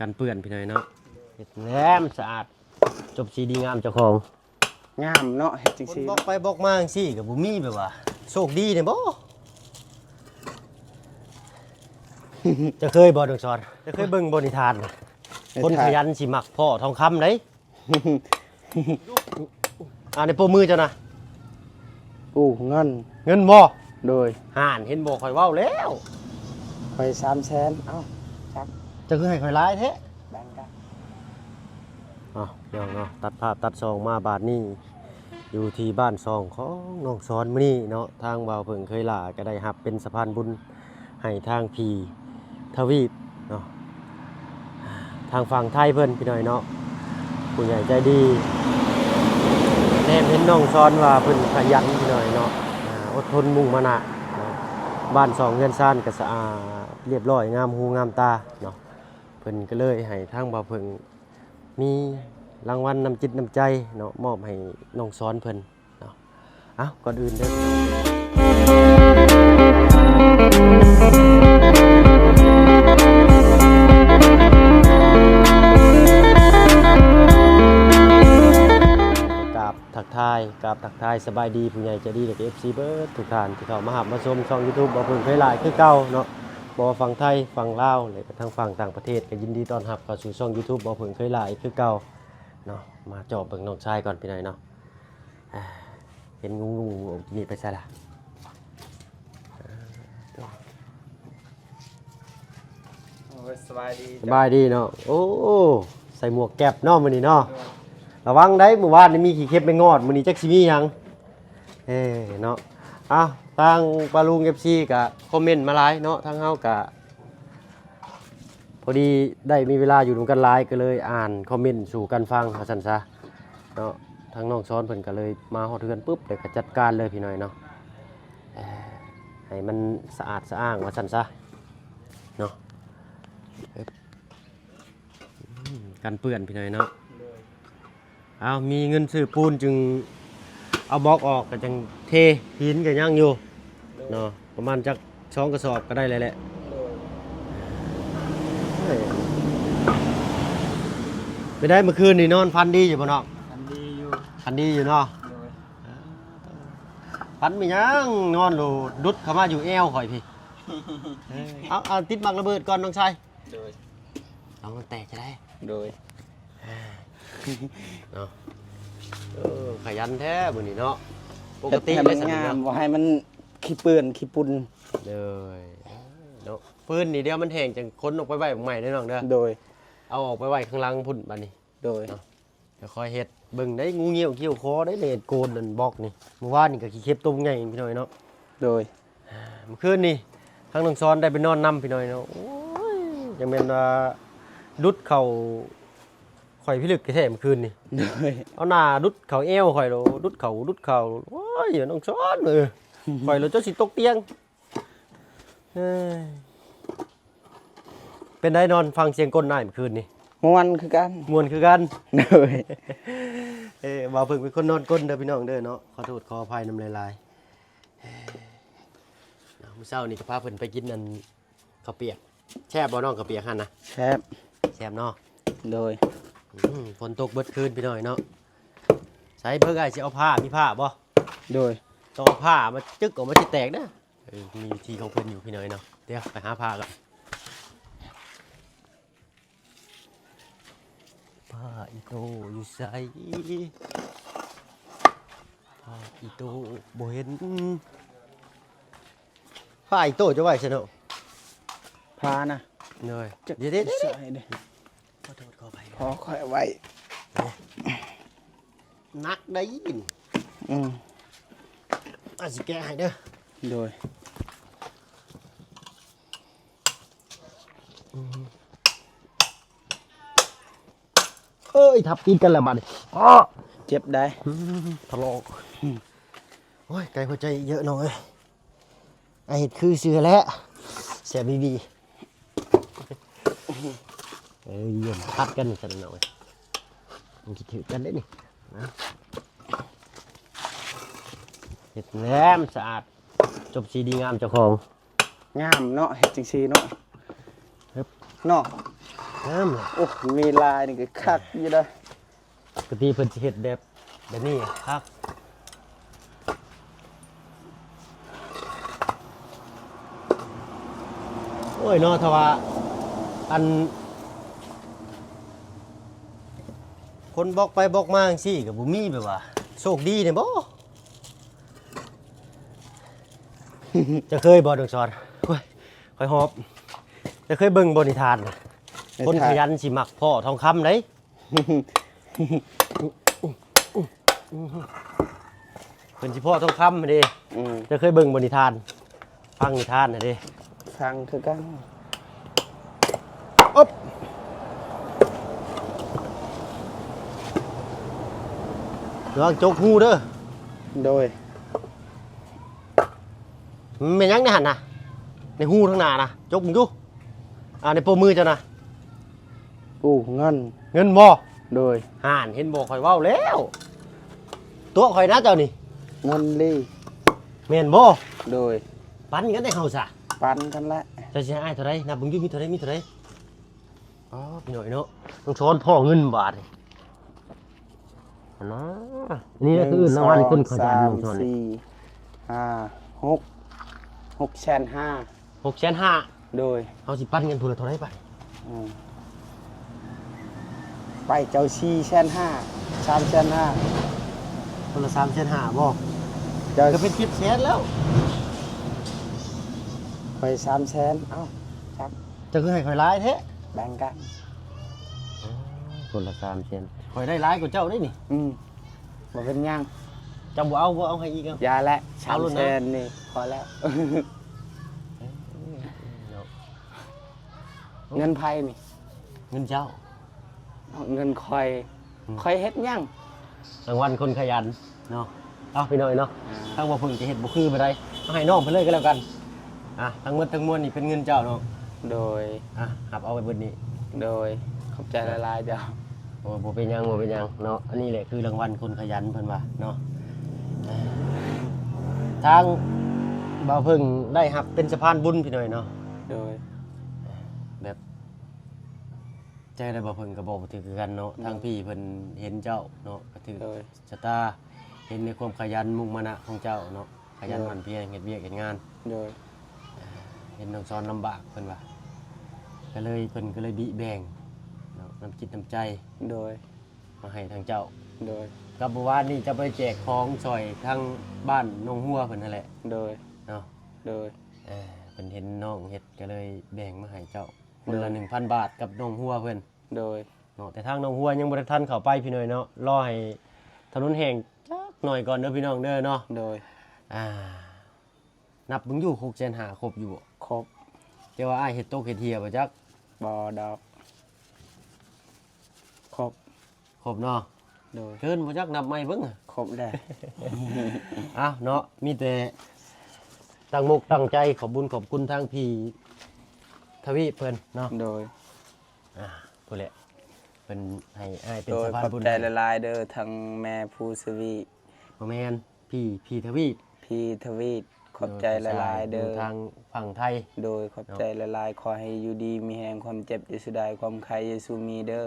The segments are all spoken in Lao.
ກັນເປື້ອນພີ່ນ້ອງເນາະ ເຮັດແຫຼມສະອາດ ຈົບສີດີງາມເຈົ້າຂອງ. ງາມເນາະ ເຮັດຈັ່ງຊີ້ ບອກໄປບອກມາຈັ່ງຊີ້ກໍບໍ່ມີແບບວ່າໂຊກດີແດ່ບໍ່? ເຈົ້າເຄີຍບໍ່ ນ້ອງສອນ? ເຈົ້າເຄີຍເບິ່ງບໍ່ນິທານ? ຄົນຂະຫຍັນຊິມັກພໍ້ທອງຄຳເດ້. ອັນນີ້ໂປ້ມືເຈົ້ານະ ໂອ້ ເງິນ ເງິນບໍ່? ໂດຍ. ຫັ້ນເຫັນບໍ່ ຂ້ອຍເວົ້າແລ້ວ ຂ້ອຍສາມແສນ. ເອົ້າ ຈັກ ເຈົ້າຄືໃຫ້ຂ້ອຍຫຼາຍແທ້? ແບ່ງກັນ. ເອົ້າ ພີ່ນ້ອງເນາະ ຕັດພາບຕັດຊ່ອງມາບາດນີ້ ຢູ່ທີ່ບ້ານຊ່ອງຂອງນ້ອງສອນມື້ນີ້ເນາະ ທາງບ່າວເຜິ້ງເຂີຍຫຼ້າກໍໄດ້ຮັບເປັນສະພານບຸນ ໃຫ້ທາງພີ່ທະວີບເນາະ ທາງຝັ່ງໄທເພິ່ນພີ່ນ້ອງເນາະ ຜູ້ໃຫຍ່ໃຈດີ ແນມເຫັນນ້ອງສອນວ່າເພິ່ນຂະຫຍັນພີ່ນ້ອງເນາະ ອ່າ ອົດທົນມຸ່ງມານະເນາະ ບ້ານຊ່ອງເຮືອນຊານກໍສະອາດລຽບຮ້ອຍ ງາມຫູງາມຕາເນາະ ເພິ່ນກໍເລີຍໃຫ້ທາງບ່າວເຜິ້ງມີລາງວັນນ້ຳຈິດນ້ຳໃຈເນາະ ມອບໃຫ້ນ້ອງສອນເພິ່ນ ເນາະ ເອົ້າ ກ່ອນອື່ນເດີ ກາບທັກທາຍ ກາບທັກທາຍສະບາຍດີຜູ້ໃຫຍ່ໃຈດີ ແລະກໍເອັຟຊີເບິດທຸກທ່ານທີ່ເຂົ້າມາຮັບມາຊົມຊ່ອງຢູທູບບ່າວເຜິ້ງເຜີຍຫຼ້າຍຄືເກົ່າເນາະ ບໍ່ວ່າຝັ່ງໄທ ຝັ່ງລາວ ແລະກໍທາງຝັ່ງຕ່າງປະເທດ ກໍຍິນດີຕ້ອນຮັບເຂົ້າສູ່ຊ່ອງຢູທູບບ່າວເຜິ້ງເຜີຍຫຼ້າຍຄືເກົ່າເນາະ ມາຈອບເບິ່ງນ້ອງຊາຍກ່ອນພີ່ນ້ອງເນາະ. ອ່າ ເຫັນງຸ່ງໆຢູ່ ນີ້ໄປໃສລະ? ໂອ້ຍ ສະບາຍດີ ສະບາຍດີເນາະ. ໂອ້ ໃສ່ໝວກແກັບເນາະມື້ນີ້ເນາະ. ໂດຍ ລະວັງໄດ໋ ມື້ວານນີ້ມີຂີ້ເຂັບແມງງອດ ມື້ນີ້ຈັກຊິມີຫຍັງ. ເອີ ເນາະ ເອົ້າ ທາງປ້າລຸງ ເອັຟຊີ ກະຄອມເມັນມາຫຼາຍເນາະ ທາງເຮົາກະ ພໍດີໄດ້ມີເວລາຢູ່ນຳກັນຫຼາຍ ກໍເລີຍອ່ານຄອມເມັນສູ່ກັນຟັງວ່າຊັ້ນຊະເນາະ. ທາງນ້ອງສອນເພິ່ນກໍເລີຍມາຮອດເຮືອນປຶບ ແລ້ວກໍຈັດການເລີຍພີ່ນ້ອງເນາະ ເອີ ໃຫ້ມັນສະອາດສະອ້າງວ່າຊັ້ນຊະເນາະ. ອືມ ກັນເປື້ອນພີ່ນ້ອງເນາະ. ໂດຍ ເອົາ ມີເງິນຊື້ປູນຈຶ່ງເອົາບລັອກອອກ ກໍຈັ່ງເທ ຫີນກໍຍັງຢູ່ ໂດຍ ເນາະ ປະມານຈັກສອງກະສອບກໍໄດ້ແລ້ວແຫຼະ. ໂດຍ ເອີ ເປັນໃດ ມື້ຄືນນີ້ນອນຝັນດີຢູ່ບໍ່ນ້ອງ? ຝັນດີຢູ່ ຝັນດີຢູ່ເນາະ. ໂດຍ ເອີ ຝັນແມ່ນຫຍັງ ນອນໂລດດຸດເຂົ້າມາຢູ່ແອວຂ້ອຍພີ້. ເອີ ເອົາ ເອົາ ຕິດໝາກລະເບີດກ່ອນນ້ອງຊາຍ. ໂດຍ ເອົາ ມັນແຕກຈະໄດ້. ໂດຍ ເນາະ ເອີ ຂະຫຍັນແທ້ມື້ນີ້ເນາະ. ປົກກະຕິ ເຮັດໃຫ້ມັນງາມ ບໍ່ໃຫ້ມັນຂີ້ເປື້ອນຂີ້ຝຸ່ນ. ໂດຍ ເນາະ ຟືນນີ້ດຽວມັນແຫ້ງ ຈັ່ງຂົນອອກໄປໄວ້ໝາກໃໝ່ເດີນ້ອງເດີ. ໂດຍ ເອົາອອກໄປໄວ້ຂ້າງຫຼັງພຸ້ນບາດນີ້. ໂດຍ ເນາະ ດຽວຄ່ອຍເຮັດເບິ່ງໄດ໋ ງູງຽວກ່ຽວຄໍໄດ້ເລດໂກນອັນບລັອກນີ້. ມື້ວານນີ້ກໍຂີ້ເຂັບໂຕໃຫຍ່ພີ່ນ້ອງເນາະ. ໂດຍ ມື້ຄືນນີ້ທາງນ້ອງສອນໄດ້ໄປນອນນຳພີ່ນ້ອງເນາະ. ໂອ້ຍ ຈັ່ງແມ່ນວ່າດຸດເຂົ້າຂ້ອຍພິລຶກແທ້ໆມື້ຄືນນີ້. ໂດຍ ເອົາໜ້າດຸດເຂົ້າແອວຂ້ອຍໂລດ ດຸດເຂົ້າ ດຸດເຂົ້າ. ໂອ້ຍ ນ້ອງສອນເອີຍ ຂ້ອຍໂລດຈົນຊິຕົກຕຽງ. ເອີ ເປັນໃດ ນອນຟັງສຽງກົ້ນອ້າຍມື້ຄືນນີ້? ມ່ວນຄືກັນ ມ່ວນຄືກັນ. ໂດຍ ເອີ ບ່າວເຜິ້ງເປັນຄົນນອນກົ້ນເດີພີ່ນ້ອງເດີເນາະ. ຂໍໂທດຂໍອະໄພນຳຫຼາຍໆ. ມື້ເຊົ້ານີ້ກໍພາເພິ່ນໄປກິນອັນເຂົ້າປຽກ. ແຊບບໍ່ນ້ອງ ເຂົ້າປຽກຫັ້ນນະ? ແຊບ ແຊບເນາະ. ໂດຍ ອືມ ຝົນຕົກເບິດຄືນພີ່ນ້ອງເນາະ. ໃສເບິ່ງ ອ້າຍຊິເອົາຜ້າ ມີຜ້າບໍ່? ໂດຍ ຕ້ອງເອົາຜ້າມາຈຶກອອກມາຊິແຕກເດີ. ເອີ ມີວິທີຂອງເພິ່ນຢູ່ພີ່ນ້ອງເນາະ. ດຽວໄປຫາຜ້າກ່ອນ. ຜ້າອີ່ໂຕ້ຢູ່ໃສ? ຜ້າອີ່ໂຕ້ບໍ່ເຫັນ. ຜ້າອີ່ໂຕ້ຈະໄວ້ໃສເນາະ? ຜ້ານະ? ໂດຍ ເດີໆໆ ໃສ່ເດ້. ຂໍໂທດຂໍອະໄພ ພໍຂ້ອຍເອົາໄວ້. ໜັກໄດ໋. ອືມ ອາດຊິແກະໃຫ້ເດີ. ໂດຍ ອືມ ເອີຍ ທັບຕິດກັນແລ້ວບາດນີ້. ເຈັບໄດ໋. ອືມ ທະເລາະ. ໂອ້ຍ ໄກ່ຫົວໃຈເຢີະນ້ອງເອີຍ. ອາ ເຮັດຄືຊື່ແຫຼະ ແຊບດີໆ. ເອີຍ ຢ້ຽມ ຂັດກັນຊັ້ນເນາະ ມັນຊິຖືກກັນເດ້ນີ້ນະ. ເຮັດແຫຼມສະອາດ ຈົບສີດີງາມເຈົ້າຂອງ. ງາມເນາະ ເຮັດຈັ່ງຊີ້ເນາະ. ຮຶບ ເນາະ. ງາມລະ ໂອ້ ມີລາຍນີ້ກໍຄັກຢູ່ເດ້. ປົກກະຕິເພິ່ນຊິເຮັດແບບ ແບບນີ້ຄັກ. ໂອ້ຍເນາະ ຖ້າວ່າ ອັນ ຄົນບອກໄປບອກມາຈັ່ງຊີ້ກໍບໍ່ມີແບບວ່າໂຊກດີແດ່ບໍ່? ເຈົ້າເຄີຍບໍ່ ນ້ອງສອນ? ໂອ້ຍ ຂ້ອຍຫອບ. ເຈົ້າເຄີຍເບິ່ງບໍ່ນິທານນະ? ນິທານ ຄົນຂະຫຍັນຊິມັກພໍ້ທອງຄຳເດ້. ເພິ່ນຊິພໍ້ທອງຄຳເດ້. ອືມ ເຈົ້າເຄີຍເບິ່ງບໍ່ນິທານ? ຟັງນິທານນະເດ້. ຟັງຄືກັນ. ອົບ ລະວັງຈົກຮູເດີ. ໂດຍ. ມັນແມ່ນຫຍັງໃນຫັ້ນນະ? ໃນຮູທາງໜ້ານະ ຈົກເບິ່ງດູ. ອ່າ ໃນໂປ້ມືເຈົ້ານະ. ໂອ້ ເງິນ. ເງິນບໍ່? ໂດຍ. ຫັ້ນ ເຫັນບໍ່ ຂ້ອຍເວົ້າແລ້ວ ຕົວະຂ້ອຍນະເຈົ້ານີ້. ເງິນລີ. ແມ່ນບໍ່? ໂດຍ. ປັນກັນໄດ້ເຮົາຊະ. ປັນກັນແຫຼະ. ເຈົ້າຊິໃຫ້ອ້າຍເທົ່າໃດ? ນັບເບິ່ງຢູ່ ມີເທົ່າໃດ ມີເທົ່າໃດ? ອໍ ພີ່ນ້ອງເນາະ ຕ້ອງສອນພໍ້ເງິນບາດນີ້. ຫັ້ນນະ ນີ້ແຫຼະຄືລາງວັນຄົນຂະຫຍັນ ໜຶ່ງ ສອງ ສາມ ສີ່ ຫ້າ ຫົກ ຫົກແສນຫ້າ. ຫົກແສນຫ້າ. ໂດຍ. ເຮົາຊິປັນກັນຜູ້ລະເທົ່າໃດບາດ? ອືມ ໄປເຈົ້າສີ່ແສນຫ້າ ສາມແສນຫ້າ. ຄົນລະສາມແສນຫ້າບໍ່? ເຈົ້າ ກໍເປັນເຈັດແສນແລ້ວ. ຂ້ອຍສາມແສນ. ເອົ້າ ຈັກ ເຈົ້າຄືໃຫ້ຂ້ອຍຫຼາຍແທ້? ແບ່ງກັນ. ຄົນລະສາມແສນ ຂ້ອຍໄດ້ຫຼາຍກວ່າເຈົ້າເດ້ນີ້. ອືມ ບໍ່ເປັນຫຍັງ. ເຈົ້າບໍ່ເອົາ ບໍ່ເອົາໃຫ້ອີກ. ເອົາ ຢ່າແຫຼະ ເອົາໂລດນະ ສາມແສນນີ້ພໍແລ້ວ. ເນາະ ເງິນໃຜນີ້? ເງິນເຈົ້າ. ເງິນຂ້ອຍ. ອືມ ຂ້ອຍເຮັດຫຍັງ? ລາງວັນຄົນຂະຫຍັນເນາະ. ເອົາ ພີ່ນ້ອງເນາະ ອ່າ ທາງບໍ່ເພິ່ງຈະເຮັດບໍ່ຄືປານໃດ ເອົາໃຫ້ນ້ອງເພິ່ນເລີຍກໍແລ້ວກັນ. ອ່າ ທັງໝົດທັງມວນນີ້ເປັນເງິນເຈົ້າເນາະ. ໂດຍ. ອ່າ ຮັບເອົາໄວ້ເບິດນີ້. ໂດຍ ຂອບໃຈຫຼາຍໆເຈົ້າ. ໂອ້ ບໍ່ເປັນຫຍັງ ບໍ່ເປັນຫຍັງເນາະ. ອັນນີ້ແຫຼະຄືລາງວັນຄົນຂະຫຍັນເພິ່ນວ່າເນາະ. ທາງບ່າວເພິ່ງໄດ້ຮັບເປັນສະພານບຸນ ພີ່ນ້ອງເນາະ. ໂດຍ. ແບບ ໃຈໄດ້ບໍ່ເພິ່ງກໍບອກບໍ່ຖືກຄືກັນເນາະ. ໂດຍ. ທາງພີ່ເພິ່ນເຫັນເຈົ້າເນາະ ກໍຖືກ ໂດຍ ຊະຕາ ເຫັນໃນຄວາມຂະຫຍັນມຸ້ງມານະຂອງເຈົ້າເນາະ ຂະຫຍັນ ໂດຍ ໝັ່ນພຽນເຮັດວຽກເຮັດງານ. ໂດຍ. ເຫັນນ້ອງສອນລຳບາກເພິ່ນວ່າ ກໍເລີຍ ເພິ່ນກໍເລີຍບິແບ່ງເນາະ ນ້ຳຈິດນ້ຳໃຈ ໂດຍ ມາໃຫ້ທາງເຈົ້າ. ໂດຍ. ກັບມື້ວານນີ້ເຈົ້າໄປແຈກຂອງຊ່ອຍທາງບ້ານໜອງຫົວເພິ່ນຫັ້ນແຫຼະ. ໂດຍ. ເນາະ. ໂດຍ. ເອີ ເພິ່ນເຫັນນ້ອງເຮັດກໍເລີຍແບ່ງມາໃຫ້ເຈົ້າ ຄົນລະ ໂດຍ ໜຶ່ງພັນບາດກັບໜອງຫົວເພິ່ນ. ໂດຍ. ເນາະ ແຕ່ທາງໜອງຫົວຍັງບໍ່ໄດ້ທັນເຂົ້າໄປ ພີ່ນ້ອງເນາະ ລໍໃຫ້ຖະໜົນແຫ້ງຈັກໜ້ອຍກ່ອນເດີ ພີ່ນ້ອງເດີເນາະ. ໂດຍ. ອ່າ ນັບເບິ່ງຢູ່ ຫົກແສນຫ້າ ຄົບຢູ່ບໍ່? ຄົບ. ແຕ່ວ່າອ້າຍເຮັດຕົກເຮັດເຮ່ຍບໍ່ຈັກ? ບໍ່ດອກ. ຄົບ. ຄົບເນາະ. ໂດຍ. ເກີນບໍ່ຈັກ ນັບໃໝ່ເບິ່ງ. ຄົບແລ້ວ. ເອົ້າເນາະ ມີແຕ່ຕັ້ງອົກຕັ້ງໃຈ ຂອບບຸນຂອບຄຸນທາງພີ່ທະວີບເພິ່ນເນາະ. ໂດຍ. ອ່າ ພຸ້ນແຫຼະ ເພິ່ນໃຫ້ອ້າຍເປັນ ໂດຍ ສະພານບຸນ ຂອບໃຈຫຼາຍໆເດີ ທັງແມ່ພູສະຫວີ. ບໍ່ແມ່ນ ພີ່ ພີ່ທະວີບ. ພີ່ທະວີບ ຂອບໃຈຫຼາຍໆເດີ ຢູ່ທາງຝັ່ງໄທ. ໂດຍ ຂອບໃຈຫຼາຍໆ ເນາະ. ຂໍໃຫ້ຢູ່ດີມີແຮງ ຄວາມເຈັບຢ່າສູ່ໄດ້ ຄວາມໄຂ້ຢ່າສູ່ມີເດີ.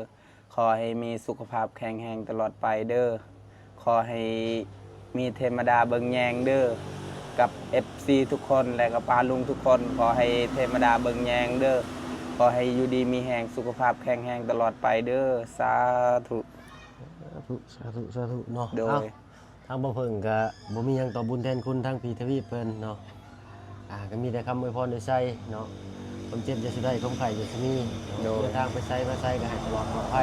ຂໍໃຫ້ມີສຸຂະພາບແຂງແຮງຕະຫຼອດໄປເດີ. ຂໍໃຫ້ມີເທວະດາເບິ່ງແຍງເດີ ກັບເອັຟຊີທຸກຄົນ ແລະກໍປ້າລຸງທຸກຄົນ. ຂໍໃຫ້ເທວະດາເບິ່ງແຍງເດີ. ຂໍໃຫ້ຢູ່ດີມີແຮງ ສຸຂະພາບແຂງແຮງຕະຫຼອດໄປເດີ. ສາທຸ. ສາທຸ ສາທຸ ສາທຸເນາະ. ໂດຍ. ເອົ້າ ທາງບໍ່ເພິ່ງກະບໍ່ມີຫຍັງຕອບບຸນແທນຄຸນທາງພີ່ທະວີບເພິ່ນເນາະ. ອ່າ ກໍມີແຕ່ຄຳອວຍພອນໂດຍໄຊເນາະ ຄວາມເຈັບຢ່າສູ່ໄດ້ ຄວາມໄຂ້ຢ່າສູ່ມີເນາະ. ໂດຍ. ເດີນທາງໄປໃສມາໃສກໍໃຫ້ຕະຫຼອດປອດໄພ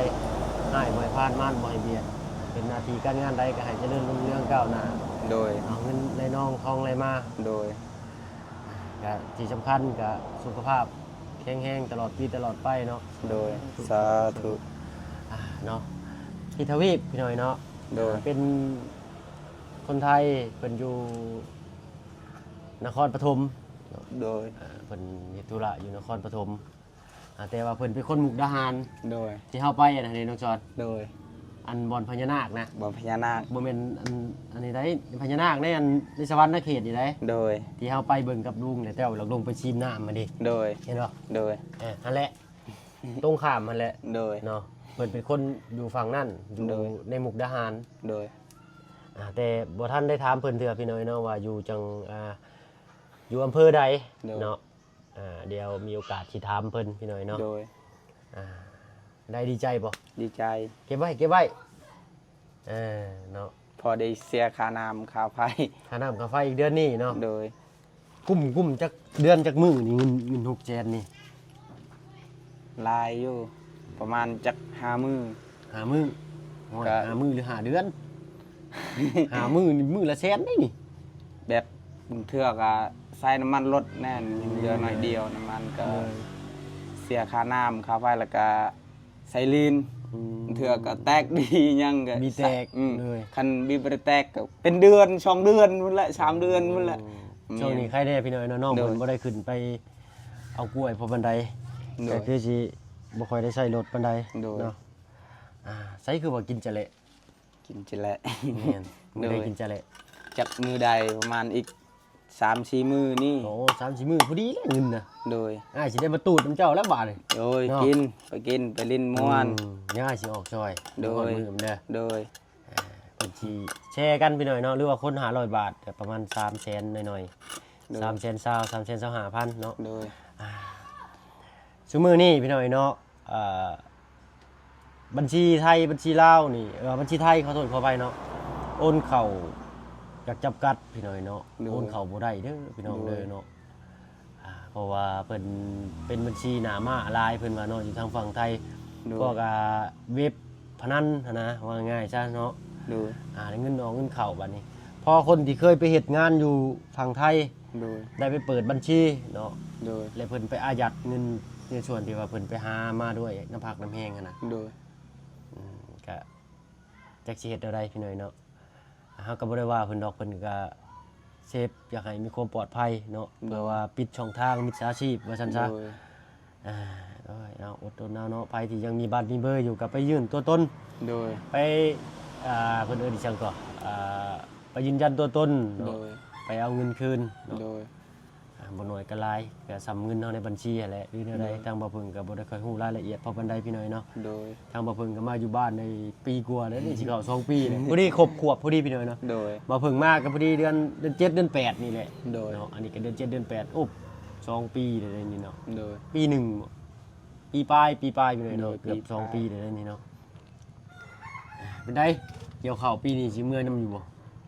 ຮ້າຍບໍ່ໃຫ້ຜ່ານ ມານບໍ່ໃຫ້ບຽດ. ເປັນໜ້າທີ່ການງານໃດກໍໃຫ້ຈະເລີນຮຸ່ງເຮືອງກ້າວໜ້າ. ໂດຍ. ເອົາເງິນໄຫຼນອງ ທອງໄຫຼມາ. ໂດຍ. ກະທີ່ສຳຄັນກະສຸຂະພາບແຂງແຮງຕະຫຼອດປີຕະຫຼອດໄປເນາະ. ໂດຍ. ສາທຸ ສາທຸ. ອ່າ ເນາະ ພີ່ທະວີບ ພີ່ນ້ອງເນາະ. ໂດຍ. ເປັນຄົນໄທ ເພິ່ນຢູ່ນະຄອນປະຖົມ. ໂດຍ. ເພິ່ນເຮັດທຸລະຢູ່ນະຄອນປະຖົມ ອ່າ ແຕ່ວ່າເພິ່ນເປັນຄົນມຸກດາຫານ. ໂດຍ. ທີ່ເຮົາໄປອັນນັ້ນເດ້ນ້ອງຈອນ. ໂດຍ. ອັນບ່ອນພະຍານາກນະ. ບ່ອນພະຍານາກ ບໍ່ແມ່ນອັນ ອັນນີ້ໃດ ພະຍານາກໃນອັນ ໃນສະຫວັນນະເຂດນີ້ໃດ. ໂດຍ. ທີ່ເຮົາໄປເບິ່ງກັບລຸງ ແລ້ວແຕ້ວລົງໄປຊີມນ້ຳຫັ້ນເດ້. ໂດຍ. ເຫັນບໍ່? ໂດຍ. ເອີ ຫັ້ນແຫຼະ. ຕົງຂ້າມຫັ້ນແຫຼະ ໂດຍ ເນາະ ເພິ່ນເປັນຄົນຢູ່ຝັ່ງນັ້ນ ຢູ່ ໂດຍ ໃນມຸກດາຫານ ໂດຍ ອ່າ ແຕ່ບໍ່ທັນໄດ້ຖາມເພິ່ນເທື່ອ ພີ່ນ້ອງເນາະ ວ່າຢູ່ຈັ່ງ ອ່າ ຢູ່ອຳເພີໃດ ໂດຍ ເນາະ ອ່າ ດຽວມີໂອກາດຊິຖາມເພິ່ນ ພີ່ນ້ອງເນາະ ໂດຍ ອ່າ ໄດ້ດີໃຈບໍ່? ດີໃຈ ເກັບໄວ້ ເກັບໄວ້ ເອີ ເນາະ ພໍໄດ້ເສຍຄ່ານ້ຳຄ່າໄຟ ຄ່ານ້ຳຄ່າໄຟອີກເດືອນນີ້ເນາະ ໂດຍ ກຸ້ມ ກຸ້ມຈັກເດືອນຈັກມື້ນີ້ ເງິນ ເງິນຫົກແສນນີ້? ຫຼາຍຢູ່ ປະມານຈັກຫ້າມື້ ຫ້າມື້ ໂອ້ຍ ກະຫ້າມື້ ຫຼື ຫ້າເດືອນ ຫ້າມື້ນີ້ມື້ລະແສນເດ້ນີ້ ແບບບາງເທື່ອກະໃຊ້ນ້ຳມັນລົດແນ່ ເຫຼືອໜ້ອຍດຽວ ນ້ຳມັນກະ ເອີ ເສຍຄ່ານ້ຳຄ່າໄຟ ແລ້ວກະ ໃສ່ລີນ ອືມ ເທື່ອກໍແຕກດີຫຍັງກໍມີແຕກ ອືມ ໂດຍ ຄັນມີບໍ່ໄດ້ແຕກກໍເປັນເດືອນ ສອງເດືອນພຸ້ນແຫຼະ ສາມເດືອນພຸ້ນແຫຼະ ໂອ້ ແມ່ນ ຊ່ວງນີ້ໄຄແດ່ພີ່ນ້ອງເນາະ ໂດຍ ເພິ່ນບໍ່ໄດ້ຂຶ້ນໄປເອົາກ້ວຍພໍປານໃດ ໂດຍ ກໍຄືຊິບໍ່ຄ່ອຍໄດ້ໃຊ້ລົດປານໃດ ໂດຍ ເນາະ ອ່າ ໃສຄືວ່າກິນຈະແລະ ກິນຈະແລະ ແມ່ນ ໂດຍ ມື້ໃດກິນຈະແລະ? ຈັກມື້ໃດ ປະມານອີກສາມສີ່ມື້ນີ້ ໂອ້ ສາມສີ່ມື້ພໍດີແລ້ວເງິນນະ ໂດຍ ອ້າຍຊິໄດ້ມາຕູດນຳເຈົ້າແລ້ວບາດນີ້ ໂດຍ ເນາະ ກິນ ໄປກິນ ໄປຫຼິ້ນມ່ວນ ອືມ ດຽວອ້າຍຊິອອກຊ່ອຍ ໂດຍ ຮອດມື້ເດີ ໂດຍ ອ່າ ເພິ່ນຊິແຊກັນພີ່ນ້ອງເນາະ ຫຼືວ່າຄົນຫ້າຮ້ອຍບາດ ກໍປະມານສາມແສນໜ້ອຍໆ ໂດຍ ສາມແສນຊາວ ສາມແສນຊາວຫ້າພັນເນາະ ໂດຍ ອ່າ ຊຸມື້ນີ້ພີ່ນ້ອງເນາະ ເອີ ບັນຊີໄທ ບັນຊີລາວນີ້ ເອີ ບັນຊີໄທ ຂໍໂທດຂໍອະໄພເນາະ ໂອນເຂົ້າຈຳກັດພີ່ນ້ອງເນາະ ໂດຍ ໂອນເຂົ້າບໍ່ໄດ້ເດີພີ່ນ້ອງເດີເນາະ ໂດຍ ອ່າ ເພາະວ່າເພິ່ນເປັນບັນຊີໜ້າມ້າຫຼາຍ ເພິ່ນວ່າເນາະ ຢູ່ທາງຝັ່ງໄທ ໂດຍ ພວກ ອ່າ ເວັບພະນັນຫັ້ນນະ ວ່າງ່າຍຊະເນາະ ໂດຍ ອ່າ ໄດ້ເງິນອອກເງິນເຂົ້າບາດນີ້ ພໍຄົນທີ່ເຄີຍໄປເຮັດງານຢູ່ຝັ່ງໄທ ໂດຍ ໄດ້ໄປເປີດບັນຊີເນາະ ໂດຍ ແລະເພິ່ນໄປອາຍັດເງິນໃນສ່ວນທີ່ວ່າເພິ່ນໄປຫາມາດ້ວຍນ້ຳພັກນ້ຳແຮງຫັ້ນນະ ໂດຍ ອືມ ກະຈັກຊິເຮັດແນວໃດພີ່ນ້ອງເນາະ ເຮົາກໍບໍ່ໄດ້ວ່າເພິ່ນດອກ ເພິ່ນກະເຊບ ຢາກໃຫ້ມີຄວາມປອດໄພເນາະ ໂດຍ ເພື່ອວ່າປິດຊ່ອງທາງມິດສາຊີບວ່າຊັ້ນຊະ ໂດຍ ອ່າ ໂອ້ຍ ເອົາ ອົດທົນເອົາເນາະ ໃຜທີ່ຍັງມີບັດມີເບີຢູ່ກໍໄປຍື່ນຕົວຕົນ ໂດຍ ໄປ ອ່າ ເພິ່ນເອີ້ນອີ່ຫຍັງກໍ ອ່າ ໄປຢືນຢັນຕົວຕົນເນາະ ໂດຍ ໄປເອົາເງິນຄືນເນາະ ໂດຍ ອ່າ ບໍ່ໜ້ອຍກໍຫຼາຍ ກໍສ່ຳເງິນເຮົາໃນບັນຊີຫັ້ນແຫຼະ ຫຼືແນວໃດ ໂດຍ ທາງບ່າວເພິ່ງກໍບໍ່ໄດ້ຄ່ອຍຮູ້ລາຍລະອຽດພໍປານໃດພີ່ນ້ອງເນາະ ໂດຍ ທາງບ່າວເພິ່ງກໍມາຢູ່ບ້ານໄດ້ປີກວ່າແລ້ວ ນີ້ຊິເຂົ້າສອງປີແລ້ວ ພໍດີຄົບຂວບພໍດີພີ່ນ້ອງເນາະ ໂດຍ ບ່າວເພິ່ງມາກໍພໍດີເດືອນ ເດືອນເຈັດເດືອນແປດນີ້ແຫຼະ ໂດຍ ເນາະ ອັນນີ້ກໍເດືອນເຈັດເດືອນແປດ ໂອ້ ສອງປີແລ້ວນີ້ເນາະ ໂດຍ ປີໜຶ່ງ ປີປາຍ ປີປາຍຢູ່ເລີຍເນາະ ໂດຍ ເກືອບ ປີປາຍ ສອງປີແລ້ວນີ້ເນາະ ເປັນໃດ ກ່ຽວເຂົ້າປີນີ້ຊິເມືອນຳຢູ່ບໍ່?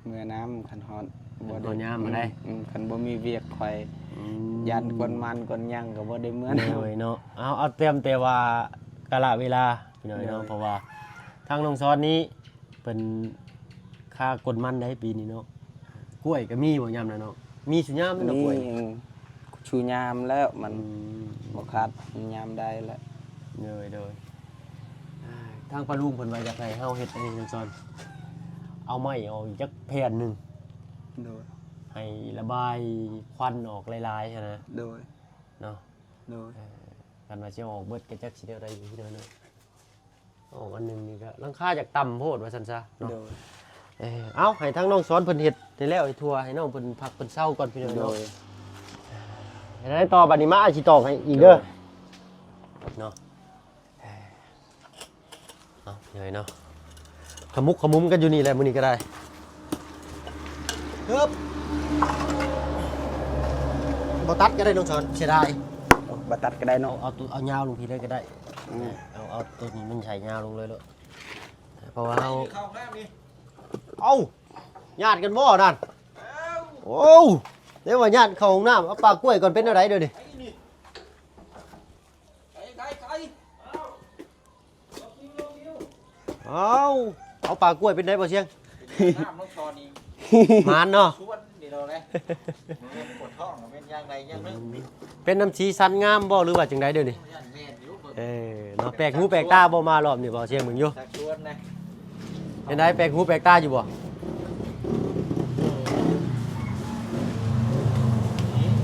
ເມືອນຳ ຄັນຮອດ ຄັນຮອດຍາມຫັ້ນໃດ໋ ອືມ ຄັນບໍ່ມີວຽກຂ້ອຍ ອືມ ຢ້ານກວນມັນກວນຫຍັງກໍບໍ່ໄດ້ເມືອນຳ ໂດຍເນາະ ເອົາ ເອົາ ຕຽມແຕ່ວ່າກາລະເວລາພີ່ນ້ອງເນາະ ໂດຍ ເພາະວ່າທາງນ້ອງຊອນນີ້ ເພິ່ນຄາກົນມັນໄດ໋ປີນີ້ເນາະ ກ້ວຍກໍມີບໍ່ຍາມນັ້ນເນາະ ມີຊຸຍາມແມ່ນບໍ່ກ້ວຍ ມີ ເອີ ຊຸຍາມແລ້ວມັນ ອືມ ບໍ່ຂາດ ຍາມໃດແລ້ວ ໂດຍ ໂດຍ ອ່າ ທາງປ້າລຸງເພິ່ນວ່າຢາກໃຫ້ເຮົາເຮັດອັນນີ້ນຳຊອນ ເອົາໄມ້ອອກຈັກແຜ່ນໜຶ່ງ ໂດຍ ໃຫ້ລະບາຍຄວັນອອກຫຼາຍໆຫັ້ນນະ ໂດຍ ເນາະ ໂດຍ ເອີ ຄັນວ່າຊິເອົາອອກເບິດກໍຈັກຊິແນວໃດຢູ່ພີ່ນ້ອງເນາະ ອອກອັນໜຶ່ງນີ້ກໍຫຼັງຄາຢາກຕ່ຳໂພດວ່າຊັ້ນຊະເນາະ ໂດຍ ເອີ ເອົາ ໃຫ້ທາງນ້ອງຊອນເພິ່ນເຮັດໃຫ້ແລ້ວໃຫ້ທົ່ວ ໃຫ້ນ້ອງເພິ່ນພັກເພິ່ນເຊົາກ່ອນພີ່ນ້ອງເນາະ ໂດຍ ເຮັດໃດຕໍ່ບັດນີ້ ມາອ້າຍຊິຕອກໃຫ້ອີກເດີ ໂດຍ ເນາະ ເອົາ ເອີຍເນາະ ຂະມຸກຂະມຸມກັນຢູ່ນີ້ແຫຼະມື້ນີ້ກໍໄດ້ ເອີບ ບໍ່ຕັດກໍໄດ້ນ້ອງຊອນ ເສຍດາຍ ບໍ່ຕັດກໍໄດ້ເນາະ ເອົາ ເອົາ ເອົາຍາວລົງພີ້ເລີຍກໍໄດ້ ອືມ ເອົາ ເອົາໂຕນີ້ມັນໃສ່ຍາວລົງເລີຍໂລດ ເພາະວ່າເຮົາ ເຂົ້ານ້ຳນີ້ ເອົ້າ ຍາດກັນບໍ່ນັ້ນ ໂອ້ ໄດ້ວ່າຍາດເຂົ້າຫ້ອງນ້ຳ ເອົາປາກກ້ວຍກ່ອນ ເປັນແນວໃດດຽວນີ້ ໄກ ໄກ ໄກ ເອົ້າ ເອົາປາກກ້ວຍເປັນໃດບໍ່ຊຽງ ນ້ຳນ້ອງຊອນນີ້ ໝານເນາະ ຊວນນີ້ເນາະ ປວດທ້ອງເປັນຢ່າງໃດຢ່າງໜຶ່ງ ເປັນນຳສີສັນງາມບໍ່ ຫຼືວ່າຈັ່ງໃດດຽວນີ້ ເອີເນາະ ແປກຫູແປກຕາບໍ່ ມາຮອບນີ້ ບໍ່ຊຽງເບິ່ງຢູ່ ເປັນໃດ ແປກຫູແປກຕາຢູ່ບໍ່ ເ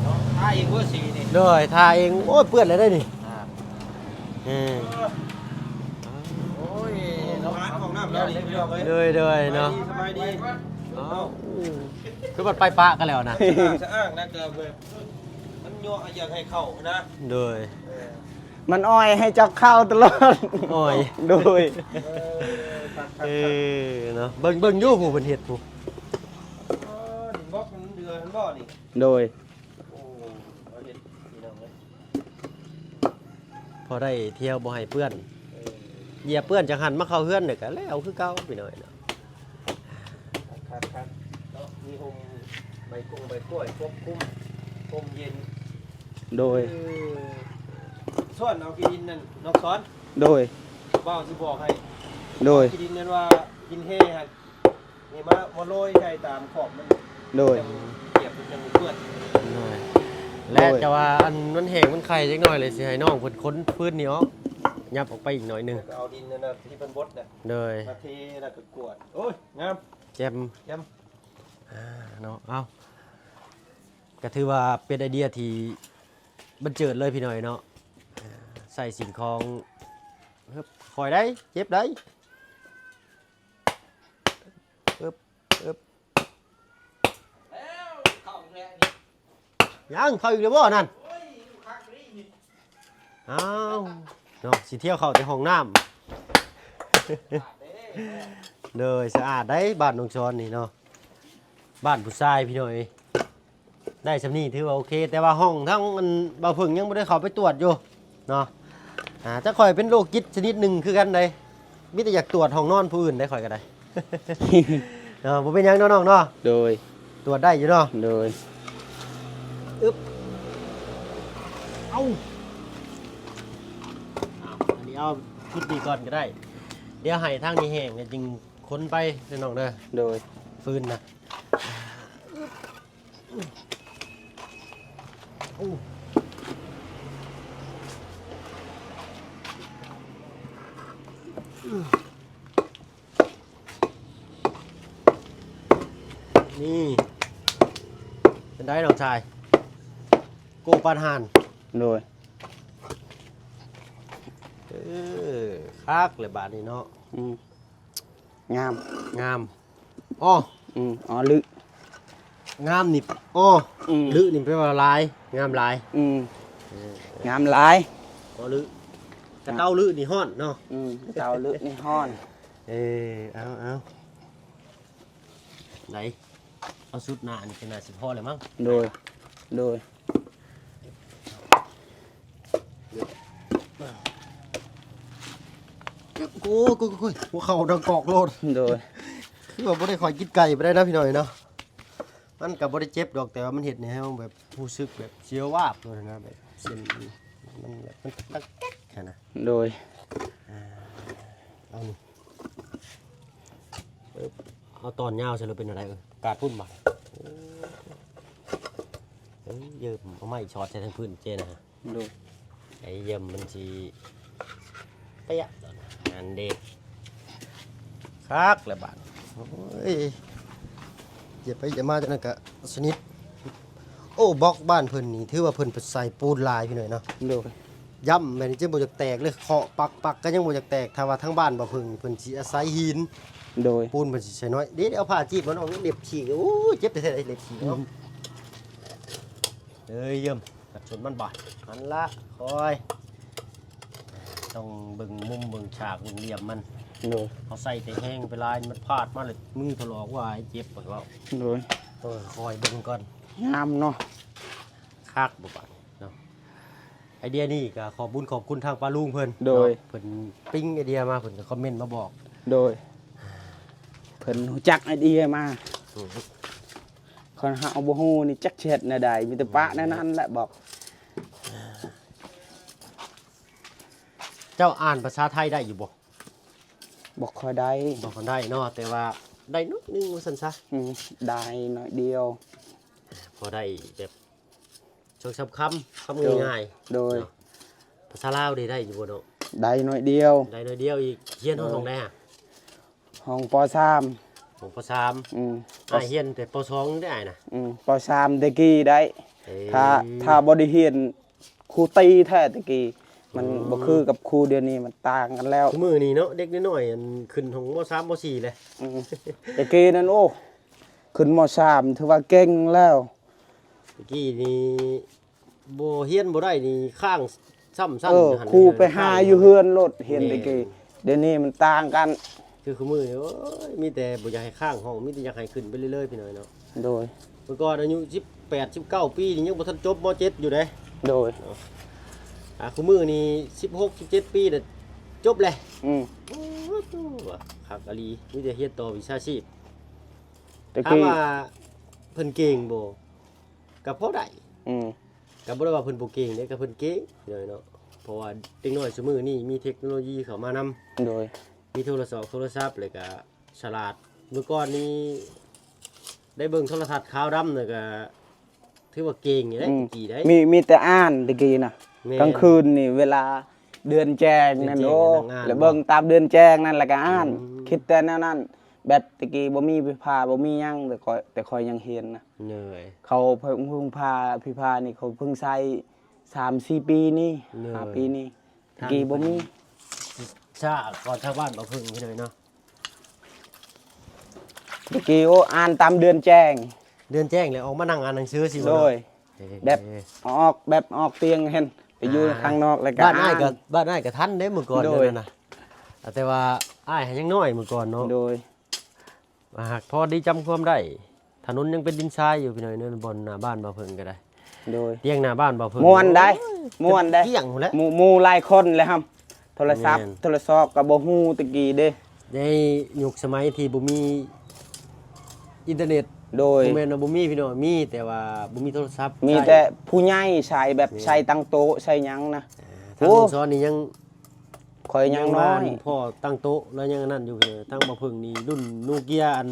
ນາະ ທາເອງບໍ່ສີນີ້ ໂດຍ ທາເອງ ໂອ້ຍ ເປື້ອນແລ້ວເດ້ນີ້ ອ່າ ເອີ ໂອ້ຍ ເນາະ ໂດຍ ໂດຍ ເນາະ ສະບາຍດີ ສະບາຍດີ ອ້າວ ຄືມັນໄປປະກັນແລ້ວນະ ສະອ້າງ ສະອ້າງນະ ກໍແບບ ມັນຍໍ້ ຢາກໃຫ້ເຂົ້ານະ ໂດຍ ເອີ ມັນອ້ອຍໃຫ້ເຈົ້າເຂົ້າຕະຫຼອດ. ອ້ອຍ. ໂດຍ. ເອີ ເອີເນາະ ເບິ່ງ ເບິ່ງຢູ່ຜູ້ເພິ່ນເຮັດຜູ້. ອໍ ດິນບລັອກມັນເດືອຫັ້ນບໍ່ນີ້? ໂດຍ. ໂອ້ ເຮົາເຮັດພີ່ນ້ອງເອີຍ ພໍໄດ້ທ່ຽວບໍ່ໃຫ້ເປື້ອນ. ເອີ ຢຽບເປື້ອນຈັກຫັ້ນມາເຂົ້າເຮືອນນີ້ກະແລ້ວຄືເກົ່າພີ່ນ້ອງເນາະ. ຄັກໆໆ ເນາະ ມີຮົ່ມໃບກົງໃບກ້ວຍປົກຄຸມ ຮົ່ມເຢັນ. ໂດຍ. ເອີ ສອນເອົາຂີ້ດິນນັ້ນ ນ້ອງສອນ. ໂດຍ. ບ່າວຊິບອກໃຫ້. ໂດຍ. ຂີ້ດິນນັ້ນວ່າ ຫີນແຮ່ຫັ້ນ ນີ້ມາ ມາໂລຍໃສ່ຕາມຂອບມັນ. ໂດຍ. ຢຽບມັນຈັ່ງບໍ່ເປື້ອນ. ໂດຍ. ແລະ ໂດຍ ແຕ່ວ່າອັນມັນແຫ້ງມັນໄຄຈັກໜ້ອຍເລີຍ ຊິໃຫ້ນ້ອງເພິ່ນຂົນຟືນນີ້ອອກ ຫຍັບອອກໄປອີກໜ້ອຍໜຶ່ງ ແລ້ວກໍເອົາດິນນັ້ນນະ ທີ່ເພິ່ນບົດນະ. ໂດຍ. ມາເທແລ້ວກໍກວດ. ໂອ້ຍ ງາມ ແຈ່ມ ແຈ່ມ ອ່າ ເນາະ. ເອົາ ກໍຖືວ່າເປັນໄອເດຍທີ່ບັນເຈິດເລີຍພີ່ນ້ອງເນາະ. ໃສ່ສິ່ງຂອງ ເອີບ ຄ່ອຍໄດ໋ ເຈັບໄດ໋. ເອີບ ເອີບ ຍັງເຂົ້າອີກແລ້ວບໍ່ນັ້ນ? ອ້າວ ເນາະ ຊິທ່ຽວເຂົ້າແຕ່ຫ້ອງນ້ຳ. ໂດຍ ສະອາດໄດ໋ ບ້ານນ້ອງຊອນນີ້ເນາະ ບ້ານຜູ້ຊາຍພີ່ນ້ອງເອີຍ. ໄດ້ສ່ຳນີ້ຖືວ່າໂອເຄ ແຕ່ວ່າຫ້ອງທາງອັນບ່າວເຜິ້ງຍັງບໍ່ໄດ້ເຂົ້າໄປກວດຢູ່ເນາະ. ອ່າ ແຕ່ຂ້ອຍເປັນໂລກຈິດຊະນິດໜຶ່ງຄືກັນໃດ໋ ມີແຕ່ຢາກກວດຫ້ອງນອນຜູ້ອື່ນໄດ໋ ຂ້ອຍກໍໄດ້ເນາະ. ບໍ່ເປັນຫຍັງເນາະນ້ອງເນາະ. ໂດຍ. ກວດໄດ້ຢູ່ເນາະ. ໂດຍ. ອຶບ ເອົາ ເອົາ ອັນນີ້ເອົາຊຸດນີ້ກ່ອນກໍໄດ້ ດຽວໃຫ້ທາງນີ້ແຫ້ງແລ້ວຈຶ່ງຂົນໄປເດີນ້ອງເດີ. ໂດຍ. ຟືນນະ. ໂອ້ ນີ້ ເປັນໃດນ້ອງຊາຍ ໂກປານຫານ. ໂດຍ. ເອີ ຄັກແລ້ວບາດນີ້ເນາະ. ອືມ. ງາມ ງາມ. ອໍ ອືມ ອໍ ລຶ ງາມນີ້ ອໍ ອືມ ລຶນີ້ແປວ່າຫຼາຍ ງາມຫຼາຍ. ອືມ ເອີ ງາມຫຼາຍ ອໍ ລຶ. ກະເຕົາລຶນີ້ຮ້ອນເນາະ. ອືມ ກະເຕົາລຶນີ້ຮ້ອນ. ເອີ ເອົາ ເອົາ ໄດ້ ເອົາຊຸດໜ້ານີ້ກໍໜ້າຊິພໍແລ້ວມັ້ງ. ໂດຍ ໂດຍ. ໂອ້ຍ ໂອ້ຍ ໂອ້ຍ ຫົວເຂົ່າດັງກອກໂລດ. ໂດຍ. ຄືວ່າບໍ່ໄດ້ຄ່ອຍກິນໄກ່ປານໃດນະພີ່ນ້ອງເນາະ ມັນກໍບໍ່ໄດ້ເຈັບດອກ ແຕ່ວ່າມັນເຮັດໃຫ້ເຮົາແບບຮູ້ສຶກແບບເສຍວາບໂລດນະ ແບບເສັ້ນມັນແບບມັນຕັກແຕັກຫັ້ນນະ. ໂດຍ. ອ່າ ເອົານີ້ ເອີ ເອົາຕອນຍາວໃສ່ ຫຼືເປັນແນວໃດ? ເອີ ກາດພຸ້ນບາດ. ເອີ ເຢີມ ເອົາໄມ້ຊອດໃສ່ທາງພື້ນເຈ້ນະ. ໂດຍ. ໄອ້ເຢີມມັນຊິປະຢັດ ນັ້ນເດ້ ຄັກແລ້ວບາດ. ໂອ້ຍ ຢຽບໄປຢຽບມາຈັ່ງນັ້ນກະສະໜິດ. ໂອ້ ບລັອກບ້ານເພິ່ນນີ້ ຖືວ່າເພິ່ນໃສ່ປູນຫຼາຍພີ່ນ້ອງເນາະ. ໂດຍ. ຢ້ຳແບບນີ້ຈະບໍ່ຢາກແຕກເລີຍ ເຄາະປັກໆ ກໍຍັງບໍ່ຢາກແຕກ ຖ້າວ່າທາງບ້ານບໍ່ເພິ່ງ ເພິ່ນຊິອາໄສຫີນ. ໂດຍ. ປູນເພິ່ນຊິໃສ່ນ້ອຍ. ເດ ເອົາຜ້າຈີບມັນອອກ ເລັບຂີ້. ໂອ້ຍ ເຈັບແທ້ໆ ເລັບຂີ້ເນາະ. ເອີຍ ເຢີມ ກັດຊົນມັນບາດ ຫັ້ນລະ ຄ່ອຍ ຕ້ອງເບິ່ງມຸມ ເບິ່ງສາກ ເບິ່ງຫຼ່ຽມມັນ. ໂດຍ. ເຮົາໃສ່ແຕ່ແຮງໄປຫຼາຍ ມັນພາດມາແລ້ວມືຖະຫຼອກ ວ້າຍ ເຈັບ ຂ້ອຍເວົ້າ. ໂດຍ. ເອີ ຄ່ອຍເບິ່ງກ່ອນ. ງາມເນາະ. ຄັກບໍ່ບາດເນາະ. ໄອເດຍນີ້ກໍຂອບບຸນຂອບຄຸນທາງປ້າລຸງເພິ່ນ. ໂດຍ. ເນາະ ເພິ່ນປິງໄອເດຍມາ ເພິ່ນກໍຄອມເມັນມາບອກ. ໂດຍ. ເພິ່ນຮູ້ຈັກໄອເດຍມາ. ອືມ. ຄັນເຮົາບໍ່ຮູ້ນີ້ຈັກຊິເຮັດແນວໃດ ມີແຕ່ປະແນວນັ້ນແຫຼະບອກ. ເຈົ້າອ່ານພາສາໄທໄດ້ຢູ່ບໍ່? ບໍ່ຄ່ອຍໄດ້. ບໍ່ຄ່ອຍໄດ້ເນາະ ແຕ່ວ່າໄດ້ໜ້ອຍໜຶ່ງວ່າຊັ້ນຊະ. ອືມ ໄດ້ໜ້ອຍດຽວ ພໍໄດ້ແບບ ສອງສາມຄຳ ຄຳງ່າຍໆ. ໂດຍ. ເນາະ ພາສາລາວນີ້ໄດ້ຢູ່ບໍ່ເນາະ? ໄດ້ໜ້ອຍດຽວ. ໄດ້ໜ້ອຍດຽວອີກ. ຮຽນຮອດຫ້ອງໃດ? ຫ້ອງ ປໍສາມ. ຫ້ອງ ປໍສາມ. ອືມ. ອ້າຍຮຽນແຕ່ ປໍສອງ ເດ້ອ້າຍນະ. ອືມ ປໍສາມແຕ່ກີ້ໄດ້. ເອີ ຖ້າ ຖ້າບໍ່ໄດ້ຮຽນ ຄູຕີແທ້ແຕ່ກີ້ ມັນ ອືມ ບໍ່ຄືກັບຄູດຽວນີ້ ມັນຕ່າງກັນແລ້ວ. ມື້ນີ້ເນາະ ເດັກນ້ອຍໆ ອັນ ຂຶ້ນຫ້ອງ ມໍສາມ ມໍສີ່ແຫຼະ. ອືມ ແຕ່ກີ້ນັ້ນ ໂອ້ ຂຶ້ນ ມໍສາມ ຖືວ່າເກັ່ງແລ້ວ. ແຕ່ກີ້ນີ້ບໍ່ຮຽນບໍ່ໄດ້ນີ້ ຄ້າງ ຊ້ຳຊັ້ນ ເອີ ຢູ່ຫັ້ນ ຄູໄປຫາຢູ່ເຮືອນໂລດ ຮຽນແຕ່ກີ້ ແມ່ນ ດຽວນີ້ມັນຕ່າງກັນ ຄືຄູ່ມື້ນີ້ ໂອ້ຍ ມີແຕ່ບໍ່ຢາກໃຫ້ຄ້າງຫ້ອງ ມີແຕ່ຢາກໃຫ້ຂຶ້ນໄປເລື້ອຍໆ ພີ່ນ້ອງເນາະ ໂດຍ ເມື່ອກ່ອນອາຍຸສິບແປດ ສິບເກົ້າປີນີ້ ຍັງບໍ່ທັນຈົບ ມໍເຈັດ ຢູ່ເດ້ ໂດຍ ອ່າ ຄູ່ມື້ນີ້ສິບຫົກ ສິບເຈັດປີແລ້ວ ຈົບແລ້ວ ອືມ ໂອ້ໂຫ ຄັກອີ່ຫຼີ ມີແຕ່ຮຽນຕໍ່ວິຊາຊີບ ແຕ່ ຖາມວ່າເພິ່ນເກັ່ງບໍ່? ກໍພໍໄດ້ ອືມ ກໍບໍ່ໄດ້ວ່າເພິ່ນບໍ່ເກັ່ງເດ້ ກໍເພິ່ນເກັ່ງເນາະ ເພາະວ່າເດັກນ້ອຍຊຸມື້ນີ້ມີເທັກໂນໂລຢີເຂົ້າມານຳ ໂດຍ ມີໂທລະສອບ ໂທລະສັບ ແລ້ວກໍສະຫຼາດ ເມື່ອກ່ອນນີ້ໄດ້ເບິ່ງໂທລະທັດຂາວດຳ ແລ້ວກໍຖືວ່າເກັ່ງຢູ່ເດ້ ອືມ ແຕ່ກີ້ໄດ໋ ມີ ມີແຕ່ອ່ານແຕ່ກີ້ນະ ແມ່ນ ກາງຄືນນີ້ເວລາເດືອນແຈ້ງນັ້ນ ເດືອນແຈ້ງ ໂອ້ ນັ່ງອ່ານ ແລ້ວເບິ່ງຕາມເດືອນແຈ້ງນັ້ນ ແລ້ວກໍອ່ານ ອືມ ຄິດແຕ່ແນວນັ້ນ ແບບແຕ່ກີ້ບໍ່ມີໄຟຟ້າ ບໍ່ມີຫຍັງ ແຕ່ຂ້ອຍ ແຕ່ຂ້ອຍຍັງຮຽນນະ ໂດຍ ເຂົາເພິ່ງ ເພິ່ງພາ ໄຟຟ້ານີ້ເຂົາເພິ່ງໃຊ້ສາມສີ່ປີນີ້ ໂດຍ ຫ້າປີນີ້ ແຕ່ກີ້ບໍ່ມີ ສະ ກ່ອນຊາວບ້ານບໍ່ເພິ່ງ ພີ່ນ້ອງເນາະ ແຕ່ກີ້ ໂອ້ ອ່ານຕາມເດືອນແຈ້ງ ເດືອນແຈ້ງແລ້ວອອກມານັ່ງອ່ານໜັງສືຊິບໍ່ ໂດຍ ເນາະ ເອີ ແບບອອກ ແບບອອກຕຽງຫັ້ນ ໄປຢູ່ ອ່າ ຂ້າງນອກ ແລ້ວກໍ ບ້ານອ້າຍກໍ ອ່ານ ບ້ານອ້າຍກໍທັນເດ້ເມື່ອກ່ອນ ໂດຍ ນັ້ນນະ ແຕ່ວ່າອ້າຍຫັ້ນຍັງນ້ອຍເມື່ອກ່ອນເນາະ ໂດຍ ຫາກພໍດີຈຳຄວາມໄດ້ ຖະໜົນຍັງເປັນດິນຊາຍຢູ່ ພີ່ນ້ອງເອີຍ ບ່ອນໜ້າບ້ານບ່າວເພິ່ງກໍໄດ້ ໂດຍ ຕຽງໜ້າບ້ານບ່າວເພິ່ງ ມ່ວນໄດ໋ ໂອ້ຍ ມ່ວນໄດ໋ ກ້ຽງພຸ້ນແຫຼະ ໝູ່ ໝູ່ຫຼາຍຄົນແລ້ວຫັ້ນ ໂທລະສັບ ແມ່ນ ໂທລະສອບກໍບໍ່ຮູ້ແຕ່ກີ້ເດ້ ໃນຍຸກສະໄໝທີ່ບໍ່ມີອິນເຕີເນັດ ໂດຍ ບໍ່ແມ່ນວ່າບໍ່ມີ ພີ່ນ້ອງ ມີ ແຕ່ວ່າບໍ່ມີໂທລະສັບ ມີແຕ່ຜູ້ໃຫຍ່ໃຊ້ ແບບ ແມ່ນ ໃຊ້ຕັ້ງໂຕະໃຊ້ຫຍັງນະ ອ່າ ທາງ ໂອ້ ລຸງສອນນີ້ຍັງ ຂ້ອຍຍັງນ້ອຍ ຍັງວ່າພໍ່ຕັ້ງໂຕະ ແລ້ວຍັງອັນນັ້ນຢູ່ ທາງບ່າວເພິ່ງນີ້ລຸ້ນໂນເກຍ ອັນ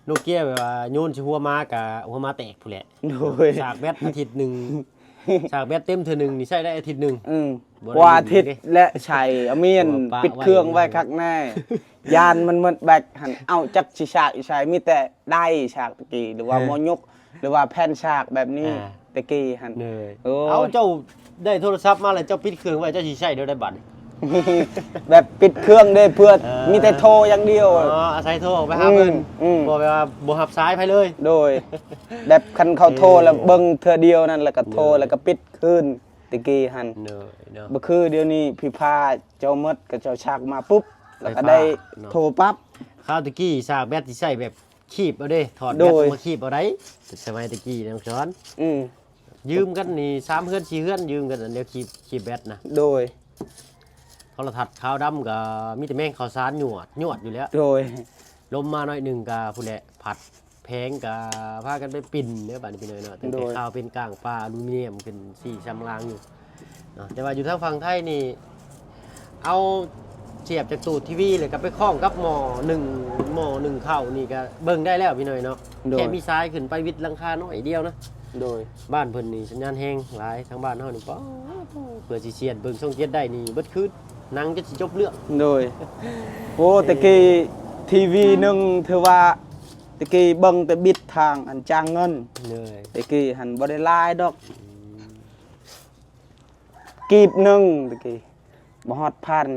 ໂນເກຍ ແບບວ່າໂຍນຊິຫົວໝາກະຫົວໝາແຕກພຸ້ນແຫຼະ ໂດຍ ສາກແບັດອາທິດໜຶ່ງ ສາກແບັດເຕັມເທື່ອໜຶ່ງນີ້ໃຊ້ໄດ້ອາທິດໜຶ່ງ ອືມ ບໍ່ໄດ້ ກວ່າອາທິດ ເດ້ ແລະ ໃຊ້ອາມຽນ ເພາະວ່າປະ ປິດເຄື່ອງໄວ້ ໄວ້ ຄັກແນ່ ຢ້ານມັນໝົດແບັດຫັ້ນ ເອົ້າ ຈັກຊິສາກຢູ່ໃສ ມີແຕ່ໄດ້ສາກຕະກີ້ ຫຼືວ່າ ເອີ ໝໍຍົກ ຫຼືວ່າແຜ່ນສາກແບບນີ້ ອ່າ ແຕ່ກີ້ຫັ້ນ ໂດຍ ໂອ້ຍ ເອົາ ເຈົ້າໄດ້ໂທລະສັບມາແລ້ວ ເຈົ້າປິດເຄື່ອງໄວ້ ເຈົ້າຊິໃຊ້ແນວໃດບັດນີ້ ແບບປິດເຄື່ອງເດ້ ເພື່ອ ເອີ ມີແຕ່ໂທຢ່າງດຽວ ອໍ ອາໄສໂທອອກໄປຫາເພິ່ນ ອືມ ອືມ ບໍ່ແບບວ່າບໍ່ຮັບສາຍໃຜເລີຍ ໂດຍ ແບບຄັນເຂົາໂທ ເອີ ແລ້ວເບິ່ງເທື່ອດຽວນັ້ນ ແລ້ວກໍໂທ ໂດຍ ແລ້ວກໍປິດຄືນ ແຕ່ກີ້ຫັ້ນ ໂດຍ ເນາະ ບໍ່ຄືດຽວນີ້ ໄຟຟ້າເຈົ້າໝົດ ກໍເຈົ້າສາກມາປຸບ ແລ້ວກໍໄດ້ ໄຟຟ້າເນາະ ໂທປັບ ຄາວແຕ່ກີ້ສາກແບັດຊິໃຊ້ແບບ ຄີບເອົາເດ້ ຖອດແບັດ ໂດຍ ອອກມາຄີບເອົາໄດ໋ ແຕ່ສະໄໝແຕ່ກີ້ນະນ້ອງສອນ ອືມ ຢືມກັນນີ້ສາມເຮືອນສີ່ເຮືອນ ຢືມກັນອັນດຽວຄີບ ຄີບແບັດນະ ໂດຍ ໂທລະທັດຂາວດຳກໍມີແຕ່ແມງເຂົ້າສານຍວດ ຍວດຢູ່ແລ້ວ ໂດຍ ລົມມາໜ້ອຍໜຶ່ງກໍພຸ້ນແຫຼະ ພັດແຜງກໍພາກັນໄປປິ່ນເດ້ ບາດນີ້ພີ່ນ້ອງເນາະ ຕັ້ງແຕ່ ໂດຍ ຄາວເປັນກ້າງປາອາລູມີນຽມຂຶ້ນສີ່ຊຳລາງຢູ່ ເນາະ ແຕ່ວ່າຢູ່ທາງຝັ່ງໄທນີ້ ເອົາສຽບຈາກຕູ້ທີວີ ແລ້ວກໍໄປຄ້ອງກັບໝໍ້ໜຶ້ງ ໝໍ້ໜຶ້ງເຂົ້ານີ້ກໍເບິ່ງໄດ້ແລ້ວພີ່ນ້ອງເນາະ ໂດຍ ແຄ່ມີສາຍຂຶ້ນໄປວິດຫຼັງຄາໜ້ອຍດຽວນະ ໂດຍ ບ້ານເພິ່ນນີ້ສັນຍານແຮງຫຼາຍ ທາງບ້ານເຮົານີ້ ປາດໂທ້ ເພື່ອຊິສຽດເບິ່ງຊ່ອງເຈັດໄດ້ນີ້ເບິດຄືນ ນັ່ງຈົນຊິຈົບເລື່ອງ ໂດຍ ໂອ້ ແຕ່ກີ້ທີວີໜຶ່ງ ຖືວ່າ ແຕ່ກີ້ເບິ່ງແຕ່ບິດທາງອັນຈ່າງເງິນ ໂດຍ ແຕ່ກີ້ຫັ້ນບໍ່ໄດ້ຫຼາຍດອກ ອືມ ກີບໜຶ່ງຕະກີ້ ບໍ່ຮອດພັນ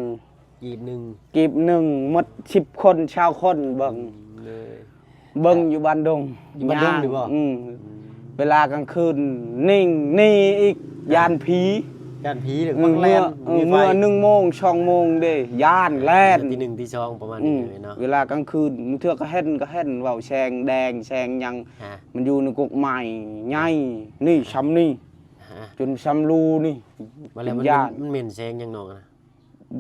ກີບໜຶ່ງ ກີບໜຶ່ງໝົດສິບຄົນຊາວຄົນເບິ່ງ ອືມ ເລີຍ ເບິ່ງຢູ່ບ້ານດົງ ຢູ່ບ້ານດົງນີ້ບໍ່? ອືມ ອືມ ເວລາກາງຄືນນິ່ງໜີອີກ ຢ້ານຜີ ຢ້ານຜີ ຫຼື ອືມ ມັກແລ່ນ ເມື່ອ ເອີ ມີໄຟ ເມື່ອໜຶ່ງໂມງ ສອງໂມງເດ້ ຢ້ານແລ່ນ ເອີ ຕີໜຶ່ງຕີສອງປະມານ ອືມ ນີ້ເນາະ ເວລາກາງຄືນ ບາງເທື່ອກໍເຫັນ ກໍເຫັນ ເວົ້າແສງແດງແສງຫຍັງ ອ່າ ມັນຢູ່ໃນກົກໄມ້ໃຫຍ່ນີ້ ອ່າ ຊ່ຳນີ້ ອ່າ ຈົນຊ່ຳຮູນີ້ ວ່າແລ້ວມັນ ຢ້ານ ມັນເໝັນແສງຫຍັງນ້ອງນະ?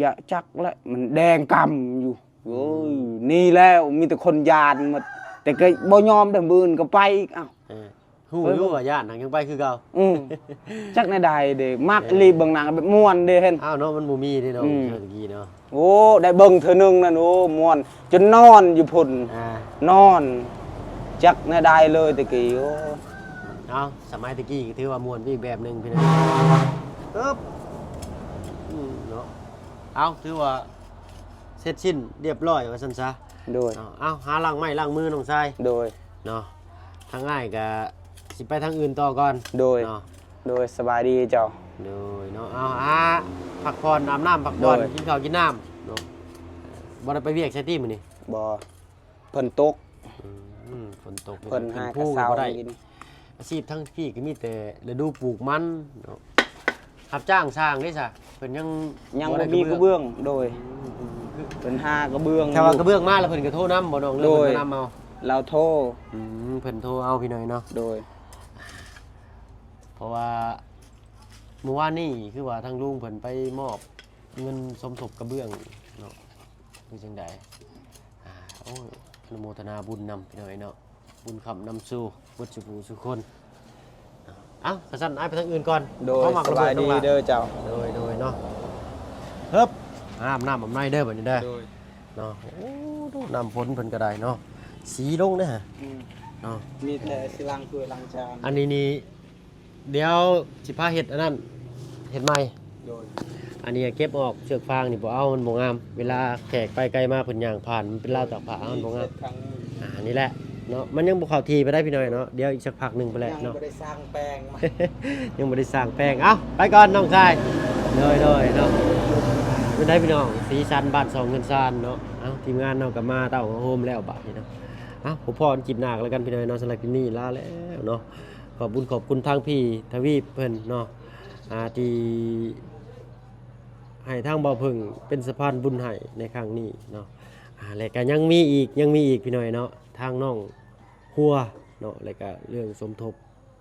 ຢາກຈັກແຫຼະ ມັນແດງກ່ຳຢູ່ ໂອ້ຍ ອືມ ນີ້ແລ້ວ ມີແຕ່ຄົນຢ້ານໝົດ ແຕ່ກໍບໍ່ຍອມເດ້ ມື້ອື່ນກໍໄປອີກ ເອົ້າ ເອີ ຮູ້ຢູ່ວ່າຢ້ານ ຫາກຍັງໄປຄືເກົ່າ ອືມ ຈັກແນວໃດເດ້ ມັກອີ່ຫຼີເບິ່ງໜັງແບບມ່ວນເດ້ ເຫັນ ອ້າວເນາະ ມັນບໍ່ມີເດ້ນ້ອງ ອືມ ເທື່ອຕະກີ້ເນາະ ໂອ້ ໄດ້ເບິ່ງເທື່ອໜຶ່ງນັ້ນ ໂອ້ ມ່ວນ ຈົນນອນຢູ່ພຸ້ນ ອ່າ ນອນ ຈັກແນວໃດເລີຍແຕ່ກີ້ ໂອ້ ເອົາ ສະໄໝແຕ່ກີ້ກໍຖືວ່າມ່ວນໄປອີກແບບໜຶ່ງພີ່ນ້ອງ ເອີບ ອືມ ເນາະ ເອົາ ຖືວ່າເສັດສິ້ນລຽບຮ້ອຍວ່າຊັ້ນຊະ ໂດຍ ເອົາ ເອົາ ຫາລ້າງໄມ້ລ້າງມືນ້ອງຊາຍ ໂດຍ ເນາະ ທາງອ້າຍກໍຊິໄປທາງອື່ນຕໍ່ກ່ອນ ໂດຍ ເນາະ ໂດຍ ສະບາຍດີເຈົ້າ ໂດຍ ເນາະ ເອົາ ຫາພັກຜ່ອນ ອາບນ້ຳພັກຜ່ອນ ໂດຍ ກິນເຂົ້າກິນນ້ຳ ເນາະ ບໍ່ໄດ້ໄປວຽກໃສຕິມື້ນີ້? ບໍ່ ຝົນຕົກ ອືມ ຝົນຕົກ ເພິ່ນຫາກະເຊົາ ອາຊີບທາງພີ້ກໍມີແຕ່ລະດູປູກມັນເນາະ ຮັບຈ້າງສ້າງເດ້ຊະ ເພິ່ນຍັງ ຍັງບໍ່ໄດ້ ບໍ່ມີກະເບື້ອງ ກະເບື້ອງ ໂດຍ ອືມ ເພິ່ນຫາກະເບື້ອງ ຖ້າວ່າ ຢູ່ ກະເບື້ອງມາແລ້ວເພິ່ນກະໂທນຳບໍ່ນ້ອງ ຫຼື ໂດຍ ເພິ່ນໂທນຳເອົາ? ລາວໂທ ອືມ ເພິ່ນໂທເອົາພີ່ນ້ອງເນາະ ໂດຍ ເພາະວ່າມື້ວານນີ້ຄືວ່າທາງລຸງເພິ່ນໄປມອບເງິນສົມທົບກະເບື້ອງເນາະ ຄືຈັ່ງໃດ? ອ່າ ໂອ້ຍ ອະນຸໂມທະນາບຸນນຳພີ່ນ້ອງເນາະ ບຸນຄ້ຳນຳສູ່ເບິດສູ່ຜູ້ສູ່ຄົນ. ເອົ້າ ຄັນຊັ້ນອ້າຍໄປທາງອື່ນກ່ອນ ໂດຍ ເຂົ້າມາ ສະບາຍດີເດີເຈົ້າ ໂດຍ ໂດຍເນາະ ເຮີບ ອາບນ້ຳອາບໃນເດີບັດນີ້ເດີ ໂດຍ ເນາະ ໂອ້ ນ້ຳຝົນເພິ່ນກະໄດ້ເນາະ ສີລົງເດ້ ອືມ ເນາະ ມີແຕ່ຊິລ້າງຖ້ວຍລ້າງຈານ ອັນນີ້ນີ້ ດຽວຊິພາເຮັດອັນນັ້ນ ເຮັດໃໝ່ ໂດຍ ອັນນີ້ເກັບອອກ ເຊືອກຟາງນີ້ບໍ່ເອົາ ມັນບໍ່ງາມ ເວລາແຂກໄປໄກມາເພິ່ນຍ່າງຜ່ານ ມັນເປັນລາວຕາກຜ້າ ມັນບໍ່ງາມ ອ່າ ນີ້ແຫຼະເນາະ ມັນຍັງບໍ່ເຂົ້າທີ່ປານໃດພີ່ນ້ອງເນາະ ດຽວອີກສັກພັກໜຶ່ງພຸ້ນແຫຼະເນາະ ຍັງບໍ່ໄດ້ສ້າງແປງ ເອົ້າ ໄປກ່ອນນ້ອງຊາຍ ໂດຍ ໂດຍເນາະ ເປັນໃດພີ່ນ້ອງ ສີສັນບ້ານຊ່ອງເຮືອນຊານເນາະ ເອົ້າ ທີມງານເຮົາກະມາເຕົ້າໂຮມແລ້ວບາດນີ້ເນາະ ເອົ້າ ພົບພໍ້ກັນຄລິບໜ້າກະແລ້ວກັນພີ່ນ້ອງເນາະ ສຳລັບຄລິບນີ້ລາແລ້ວເນາະ ຂອບບຸນຂອບຄຸນທາງພີ່ທະວີບເພິ່ນເນາະ ອ່າ ທີ່ໃຫ້ທາງບ່າວເຜິ້ງເປັນສະພານບຸນໃຫ້ໃນຄັ້ງນີ້ເນາະ ອ່າ ແລະກະຍັງມີອີກ ຍັງມີອີກພີ່ນ້ອງເນາະ ທາງນ້ອງຄົວເນາະ ແລະກະເລື່ອງສົມທົບ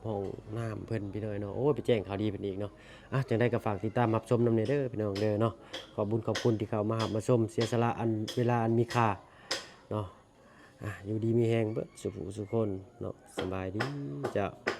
ຫ້ອງນ້ຳເພິ່ນພີ່ນ້ອງເນາະ ໂອ້ຍ ໄປແຈ້ງຂ່າວດີເພິ່ນອີກເນາະ ອ່າ ຈັ່ງໃດກະຝາກຕິດຕາມຮັບຊົມນຳແດ່ເດີພີ່ນ້ອງເດີເນາະ ຂອບບຸນຂອບຄຸນທີ່ເຂົ້າມາຮັບມາຊົມ ເສຍສະຫຼະອັນ ເວລາອັນມີຄ່າເນາະ ອ່າ ຢູ່ດີມີແຮງເບິດສູ່ຜູ້ສູ່ຄົນເນາະ ສະບາຍດີເຈົ້າ.